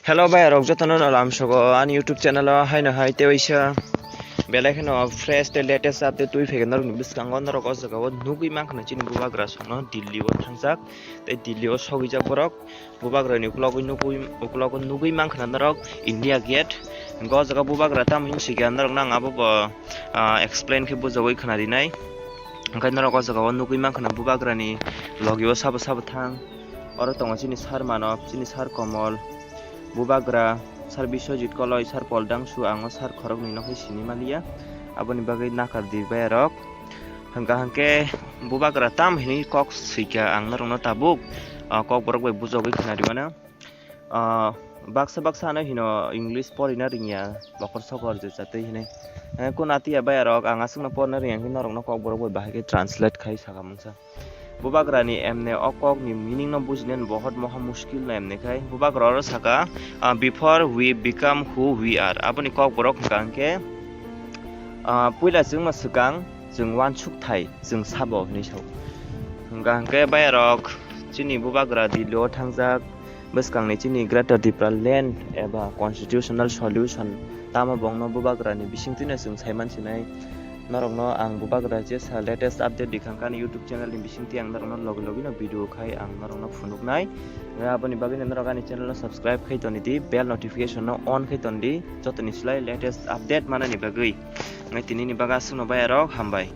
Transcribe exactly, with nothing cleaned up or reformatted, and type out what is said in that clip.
Hello bai rok, jotono no lam sogo ani YouTube channel o haino hai tei waisa belai kheno fresh tei latest update twi phaiga norokni bwskango. Norok o jaga o nugwi mankha chini bubagra songno Delhi o thangjak tei Delhi o sogwijak borok. Bubagra ni uklogo nugwi, uklogo nugwi mankha norok India Gate. Hwnkhe o jaga bubagra tamo hinwi swikha norokno ang abo bo, ah, explain khe bujagwi khna rinai. Hwnkhe norok o jaga o nugwi mankha bubagra ni logi o sabo sabo thang. Oro tongo chini sir Manob, chini sir Komol, bubagra sir Biswajit Koloi, sir Pol Dangsu, ang o sir khoroknwi no khe sini maliya. Aboni bagwi nakar di bai rok. Hwnkha hwnkhe bubagra tam hinwi kok swikha ang norokno tabuk, ah, kok borok bai bujagwi khna rimano. Ah, baksa baksa ano hino English porina ringya, bokor sokor je chatwi hinwi. Eh, kuna tiya bai rok ang aswkno porna ringya hwnkhe norokno kok borok bai bahai khe translate khai saka mungsa. Bubagra ni emne o kok ni meaning no bujinani bohot moha mushkil no emne khai. Bubagra oro saka, ah, "Before we become who we are." Aboni kok borok hwnkha hwnkhe, ah, puila chwngno swkang chwng uansuk thai chwng sabo hinwi sao. Hwnkha hwnkhe bai rok chini bubagra Delhi o thangjak bwskangni chini Greater Tipraland eba constitutional solution tamo bongno bubagrani bisingtwino chwng saiman sinai. Norokno ang bubagra jesa latest update dikhang kani YouTube channel ni bisingtwi ang norokno logi logi no video khai ang norokno phunuknai. Aboni bagwi no norok ani channel no subscribe khai toni di, bell notification no on khai toni di, jotoni slai latest update manani bagwi. Ngai tini ni baga aswkno bai rok, hambai.